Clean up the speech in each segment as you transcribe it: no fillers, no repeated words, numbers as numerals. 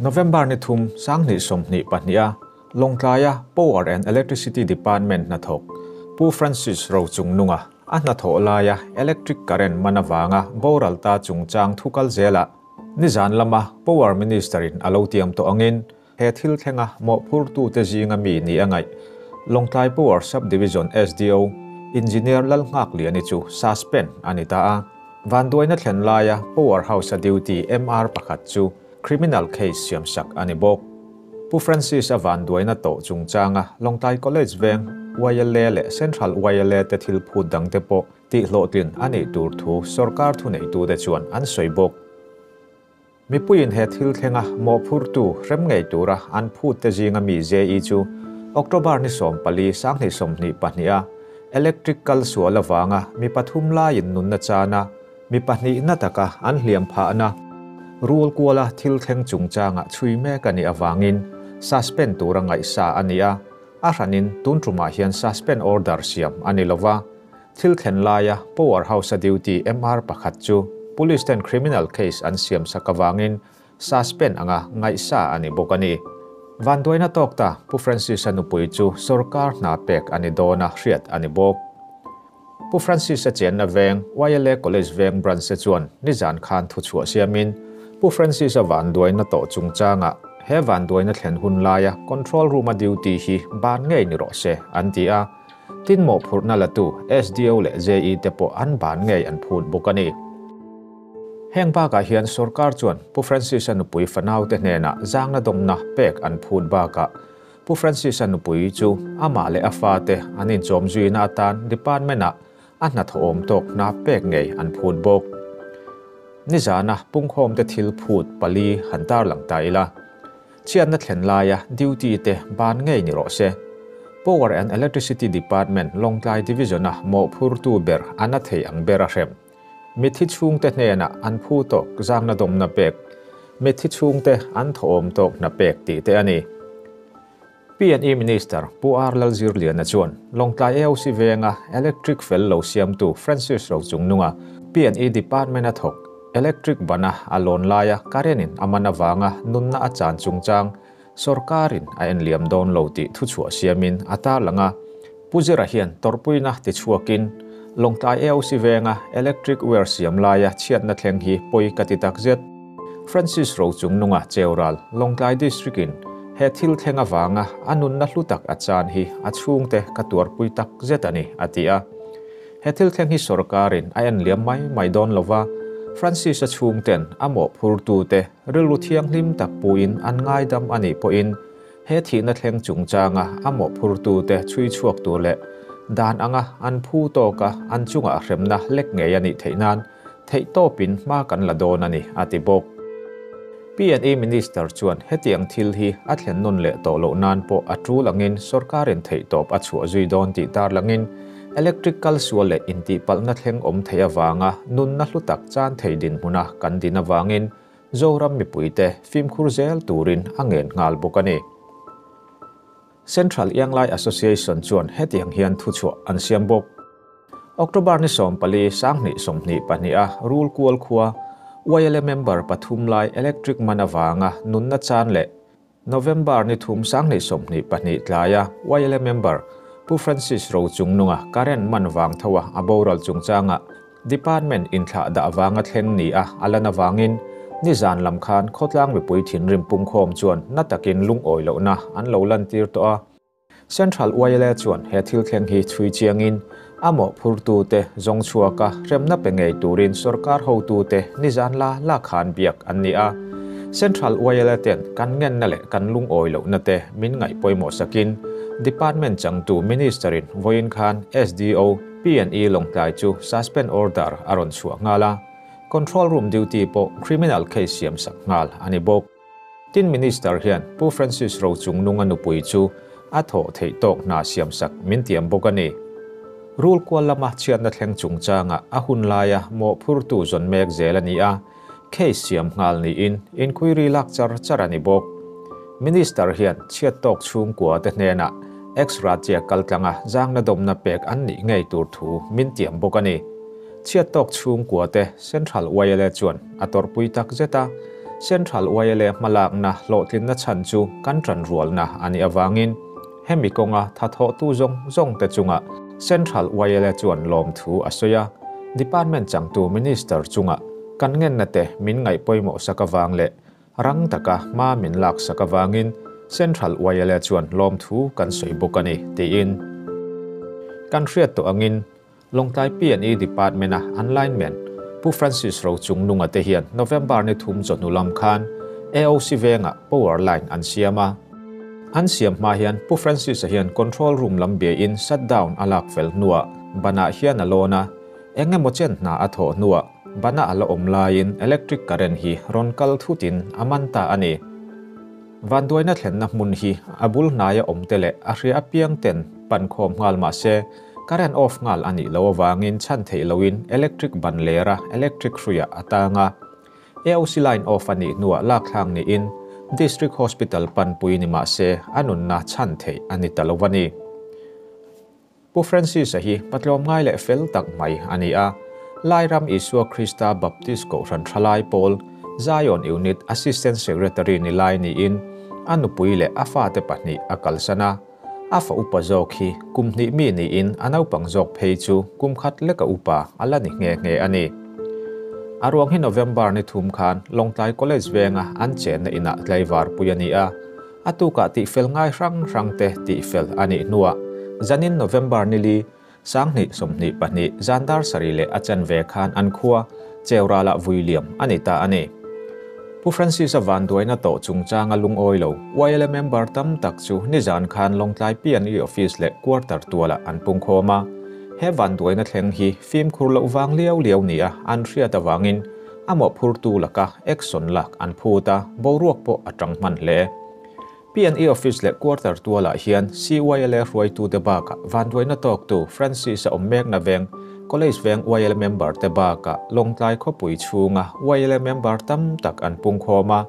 November ni thum 2022 a Lawngtlaia Power and Electricity Department hnathawk Pu Francis Rochungnunga a hnathawh laia electric current man avanga boral ta chungchang thu kal zelah nizan lama Power Minister in a lo tiam tawh angin he thil thlenga mawhphurtute zinga mi ni a ngaih Lawngtlai Power Sub-Division SDO Engineer Lalnghakliani chu suspend a ni ta a. Vanduaina thlen laia Power House-a duty MR pakhat chu criminal case siamsak a ni bawk. Pu Francis-a vanduaina tawh chungchanga Lawngtlai College veng YLA leh Central YLA te thil phut dangte pawh tihhlawhtlin a nih tur thu sawrkar thuneitute chuan an sawi bawk. Mipuiin he thil thlenga mawhphurtu hrem ngei tura an phutte zinga mi JE chu October ni 14 2022 a electric kal sual avanga mi pathum laiin nunna chana mi pahnihna taka an hliam phahna rul kuala thil thleng chungchanga chhui mek a nih awangin suspend tura ngaihsa a ni a, a hranin tun tumah hian suspend order siam a ni lova. Thil thlen laia Power House-a duty MR pakhat chu Police ten criminal case an siam sak awangin suspend anga ngaihsa a ni bawk a ni. Vanduaina tawk ta Pu Francis-a nupui chu sawrkar hna pek a ni dawn a hriat a ni bawk. Pu Francis-a chenna veng YLA College veng branch-te chuan nizan khan thu chhuah siamin Pu Francis-a vanduaina tawh chungchangah he vanduaina thlen hun laia control room-a duty hi ban ngei ni rawh se an ti a. Tin mawhphurhna latu SDO leh JE te pawh an ban ngei an phut bawk a ni. Heng bakah hian sawrkar chuan Pu Francis-a nupui fanaute hnenah zangna dawmna pek an phut bakah Pu Francis-a nupui chu amah leh a fate an inchawm zuina atan department-ah a hnathawhawm tawk hna pek ngei an phut bawk. Nizana pungkhawmte thil phut pali han tarlang ta ila. Chhiatna thlen laia duty te ban ngei ni rawh se. Power and Electricity Department Lawngtlai Division-a mawhphurtu ber an a thei ang ber a hrem. Mitthi chhungte hnenah an phu tawk zangna dawmna pek, mitthi chhungte an thawhawm tawk hna pek tih te a ni. P&E Minister Pu R Lalzirliana chuan Lawngtlai AOC venga electric fel lo siamtu Francis Rochungnunga P&E Department-a thawk electric bana a lawn laia current-in a man avanga nunna a chan chungchang sawrkarin a enliam dawn lo tih thuchhuah siamin a tarlang a. Pu Zira hian tawrhpuina tichhuakin Lawngtlai AOC venga electric wire siam laia chhiatna thleng hi pawi ka ti takzet. Francis Rochungnunga Cheural, Lawngtlai District-in he thil thleng avanga a nunna hlu tak a chan hi a chhungte ka tuarpui takzet a ni, a ti a. He thil thleng hi sawrkarin a enliam mai mai dawn lova, Francis-a chhungten a mawhphurtute rilru thianghlim tak puin an ngaidam a nih pawhin he thihna thleng chungchanga a mawhphurtute chhui chhuak tur leh dan anga an phu tawka an chungah hremna lek ngei a nih theih nan theih tawpin hma kan la dawn a ni, a ti bawk. P&E Minister chuan hetiang thil hi a thlen nawn leh tawh loh nan pawh a tul angin sawrkarin theih tawp a chhuah zui dawn tih tarlangin electric kal sual leh intihpalhna thleng awm thei avanga nunna hlu tak chan thei dinhmuna kan din avangin Zoram mipuite fimkhur zel turin a ngen nghal bawk a ni. Central Ianglai Association chuan hetiang hian thuchhuah an siam bawk. October ni 14 2022 a rul kual khua YLA member pathum lai electric man avanga nunna chan leh November ni thum 2022 tlaia YLA member Pu Francis Rochungnunga current man wang thawa a boral chungchanga department inthlah dah wanga thleng ni a alana wangin nizan lam khan khawtlang mipui thinrim pungkhawm chuan na takin lungawi lohna an lo lan tir tawh a. Central YLA chuan he thil thleng hi chhui chiangin a mawhphurtu te zawng chhuaka hremna pe ngei turin sawrkar hotu te nizan la la khan biak an ni a. Central YLA ten kan ngenna leh kan lungawi lohna te min ngaih pawimawh sakin department changtu ministerin vawiin khan SDO P&E Lawngtlai chu suspend order a rawn chhuah nghal a. Control room duty pawh criminal case siam sak nghal a ni bawk. Tin Minister hian Pu Francis Rochungnunga nupui chu a thawh theih tawk hna siam sak min tiam bawk a ni. Rul kual lama chhiatna thleng chungchanga a hun laia mawhphurtu zawn mek zel a ni a, case siam nghal niin inquiry lak char char a ni bawk. Minister hian chhiat tawk chhungkua te hnenah ex-gratia kaltlanga zangna dawmna pek an nih ngei tur thu min tiam bawk a ni. Chhiat tawk chhungkua te Central YLA chuan a tawrhpui tak zet a, Central YLA hmalakna hlawhtlinna chhan chu kan tanrualna a nih avangin hemi kawnga thathawhtu zawng zawngte chungah Central YLA chuan lawmthu a sawi a. Department changtu Minister chungah kan ngenna te min ngaih pawimawh sak avang leh rang taka hma min lak sak avangin Central YLA chuan lawmthu kan sawi bawk a ni, tiin kan hriat tawh angin Lawngtlai P&E Department-a an lineman Pu Francis Rochungnunga te hian November ni thum chawhnu lam khan AOC vengah power line an siam a. An siam hma hian Pu Francis-a hian control room lam biain shutdown a lak fel hnuah banah hian a lawn a, eng emaw chen hna a thawh hnuah bana a la awm laiin electric current hi rawn kal thutin a man ta a ni. Vanduaina thlenna hmun hi a bul hnaia awmte leh a hria apiang ten pan khawm nghal mah se, current off nghal a nih loh avangin chhan theih loin electric ban lera electric hruiah a tang a. AOC line off a nih hnuah lakthlak niin District Hospital panpui ni mah se a nunna chhan theih a ni ta lo a ni. Pu Francis-a hi patlawm ngai leh fel tak mai a ni a, Lairam Isua Krista Baptist Kohhran Thalai Pawl, Zion Unit Assistant Secretary ni lai niin a nupui leh a fate pahnih a kalsan a. A fa upa zawk hi kum hnih mi niin a naupang zawk phei chu kum khat leka upa a la ni nghe nghe a ni. A ruang hi November ni thum khan Lawngtlai College venga an chenna inah tlaivar pui a ni a. A tukah tihfel ngai hrang hrang te tihfel a nih hnuah zanin November nili 2022 zan dar sarih leh a chanve khan an khua Cheuralah vui liam a ni ta a ni. Pu Francis-a vanduaina tawh chungchanga lungawi lo YLA member tam tak chu nizan khan Lawngtlai P&E Office leh Quarter tualah an pungkhawm a. He vanduaina thleng hi fimkhur loh vang liau liau nia an hriat avangin A mawhphurtu laka action lak an phut a, boruak pawh a tang hman hle. P&E Office leh Quarter tualah hian CYLA hruaitute bakah vanduaina tawktu Francis-a awm mekna veng, College veng YLA member te bakah Lawngtlai khawpui chhunga YLA member tam tak an pungkhawm a,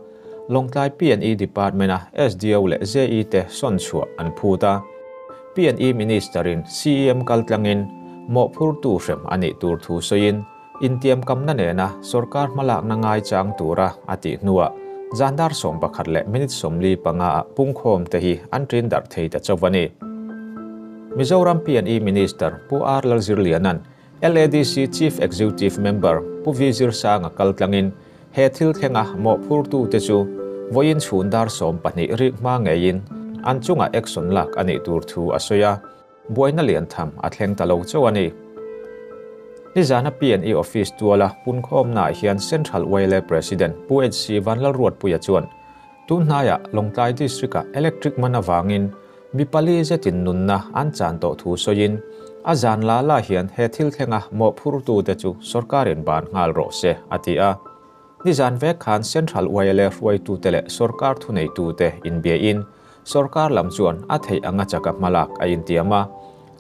Lawngtlai P&E Department-a SDO leh JE te sawn chhuah an phut a. P&E Minister-in CEM kaltlangin mawhphurtu hrem a nih tur thu sawiin, Intiamkamna nena sorkar hmalakna ngaichang tura a tih hnuah zan dar 11 leh minute 45 ah pungkhawm te hi an ṭin darh thei ta chauh a ni. Mizoram P&E Minister Pu R Lalzirliana'n LADC Chief Executive Member Pu V Zirsanga kaltlangin he thil thlenga mawhphurtute chu vawiin chhun dar 12 rik hma ngeiin an chungah action lak a nih tur thu a sawi a. Buaina lian tham a thleng ta lo chauh a ni. Nizana P&E Office tuala punkhawmnaah hian Central YLA President Pu HC Vanlalruatpuia chuan tun hnaiah Lawngtlai District-ah electric man avangin mi pali zetin nunna an chan tawh thu sawiin a zan la la hian he thil thlenga mawhphurtute chu sorkarin ban nghal rawh se a ti a. Nizan vek khan Central YLA hruaitute leh sorkar thuneitute inbiain Sorkar lam chuan a theih anga chaka hmalak a intiam a.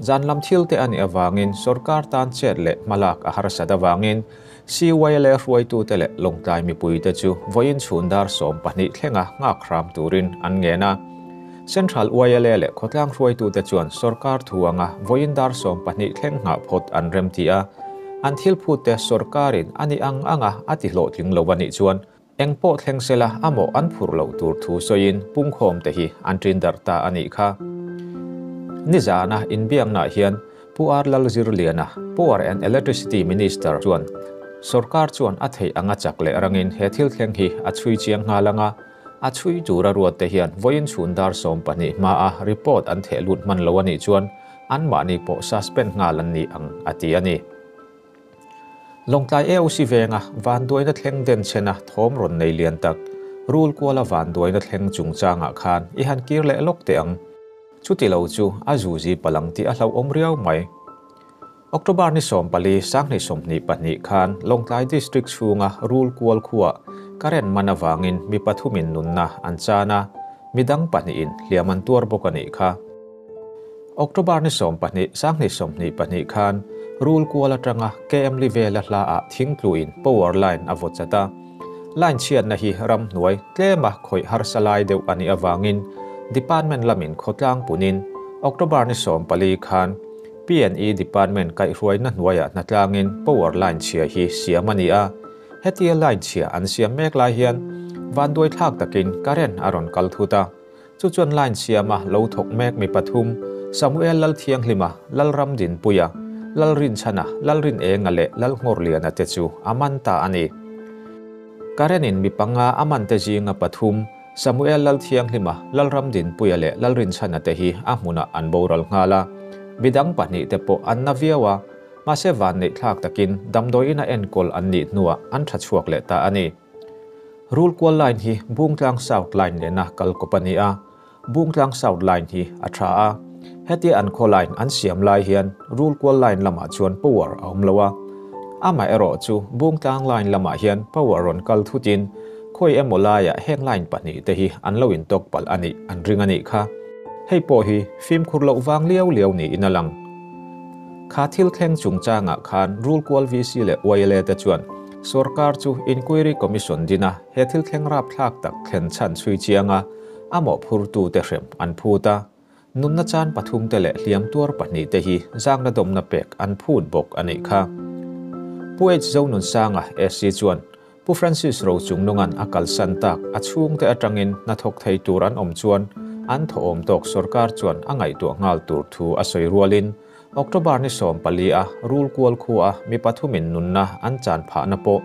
Zan lam thil te a nih avangin sorkar tan chet leh hmalak a harsat avangin CYLA hruaitute leh Lawngtlai mipuite chu vawiin chhun dar 12 thlenga nghak hram turin an ngen a. Central YLA leh khawtlang hruaitute chuan sorkar thu anga vawiin dar 12 thleng nghah phawt an remti a. An thil phut te sorkarin a nih ang anga a ti hlawhtling lo a nih chuan Eng pawh thleng sela a mawh an phurh loh tur thu sawiin pungkhawm te hi an ṭin darh ta a nih kha. Nizana inbiaknaah hian Pu R Lalzirliana, Power and Electricity Minister chuan sorkar chuan a theih anga chak leh rangin he thil thleng hi a chhui chiang nghal anga a chhui tura ruat te hian vawiin chhun dar 12 hmaa report an theh lut hman lo a nih chuan anmahni pawh suspend nghal an ni ang a ti a ni. Lawngtlai AOC venga vanduaina thleng den chhena thawm rawn nei lian tak, rul kuala vanduaina thleng chungchangah khan i han kir leh lawk teh ang. Chuti lo chu a zuzi palang tih a hlauhawm riau mai. October ni 14, 2022 khan Lawngtlai District chhunga rul kual khuah current man avangin mi pathumin nunna an chan a, midang pahnihin hliam an tuar bawk a nih kha. October ni 12, 2022 khan rul kual atanga KM Livela hla ah thingtluin power line a vaw chat a. Line chhiatna hi ram hnuai tlema khawih harsa lai deuh a nih avangin department lamin khawtlang punin October ni 14 khan P&E department kaihhruaina hnuaiah hnatlangin power line chhia hi siam a ni a. Hetia line chhia an siam mek lai hian Vanduai thlak takin current a rawn kal thut a. Chu chuan line siama lo thawk mek mi pathum, Samuel Lalthianghlima, Lalramdinpuia, Lalrinchhana, Lalrinenga leh Lalngawrliana te chu a man ta a ni. Current in mi panga a man te zinga pathum, Samuel Lalthianghlima, Lalramdinpuia leh Lalrinchhana te hi a hmunah an boral nghal a. Midang pahnihte pawh an na viau a, mahse vanneih thlak takin damdawiin a enkawl an nih hnuah an tha chhuak leh ta a ni. Rulkual line hi Bungtlang South line nena kal kawp a ni a, Bungtlang South line hi a tha a. Hetia an khaw line an siam lai hian Rulkual line lamah chuan power a awm lo a. Amaherawh chu Bungtlang line lamah hian power rawn kal thutin khawi emaw laiah heng line pahnihte hi an lo intawk palh a nih an ring a nih kha. Hei pawh hi fimkhur loh vang liau liau niin a lang. Kha thil thleng chungchangah khan Rulkual VC leh YLA te chuan Sorkar chu Inquiry Commission dina he thil thleng rapthlak tak thlen chhan chhui chianga a mawhphurtute hrem an phut a. Nunna chan pathumte leh hliam tuar pahnihte hi zangna dawmna pek an phut bawk a nih kha. Pu H. Zonunsanga, SC chuan Pu Francis Rochungnunga'n a kalsan tak a chhungte atangin hnathawk thei tur an awm chuan an thawhawm tawk sorkar chuan a ngaihtuah nghal tur thu a sawi rualin October ni 14 a rul kual khua mi pathumin nunna an chan phahna pawh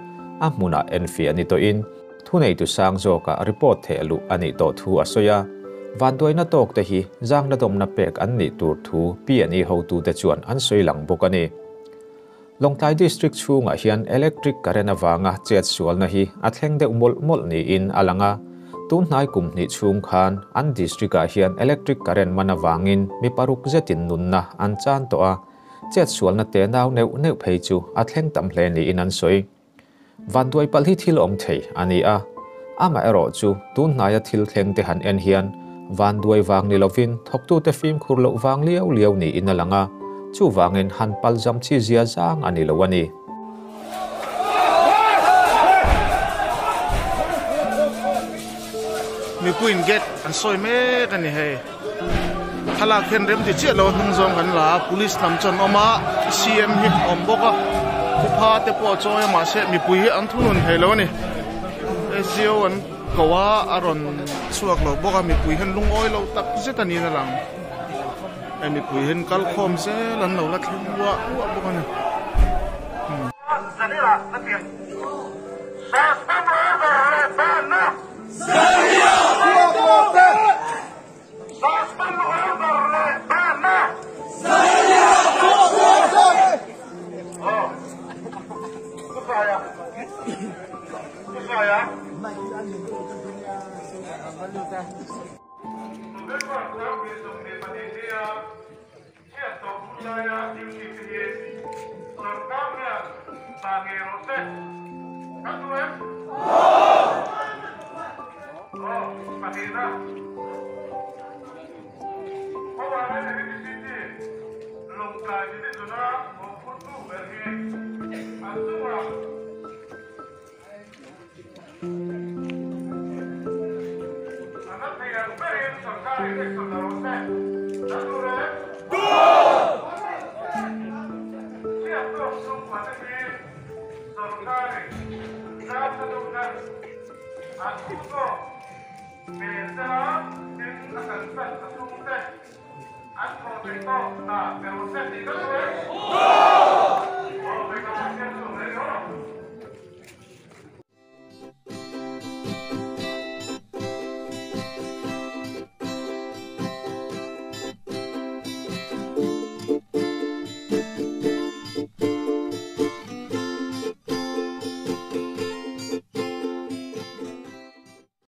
a hmunah enfiah ni tawhin thuneitu sang zawkah report theh luh a nih tawh thu a sawi a. Vanduaina tawk te hi zangna dawmna pek an nih tur thu P&E hotute chuan an sawi lang bawk a ni. Lawngtlai District chhungah hian electric current avanga chet sualna hi a thleng deuh mawlh mawlh niin a lang a. Tun hnai kum hnih chhung khan an district-ah hian electric current man avangin mi paruk zetin nunna an chan tawh a, chet sualna te nau neuh neuh phei chu a thleng tam hle niin an sawi. Vanduai palh hi thil awm thei a ni a, amaherawh chu tun hnaia thil thleng te han en hian vanduai vang ni lovin thawktute fimkhur loh vang liau liau niin a lang a, chuvangin han palzam chi zia zang a ni lo a ni. Mipuiin gate an sawi mek a ni hei. Thlalak hian rem ti chiah lo a hnung zawng kan la a, police lam chu an awm a, CM hi a awm bawk a, khawpha te pawh a chawi a mahse mipui hi an thunun thei lo a ni. SGO an ko a, a rawn chhuak lo bawk a, mipui hian lungawi lo tak zet a niin a lang. Hei mipui hian kal khawm zel an lo la thleng uah uah bawk a ni.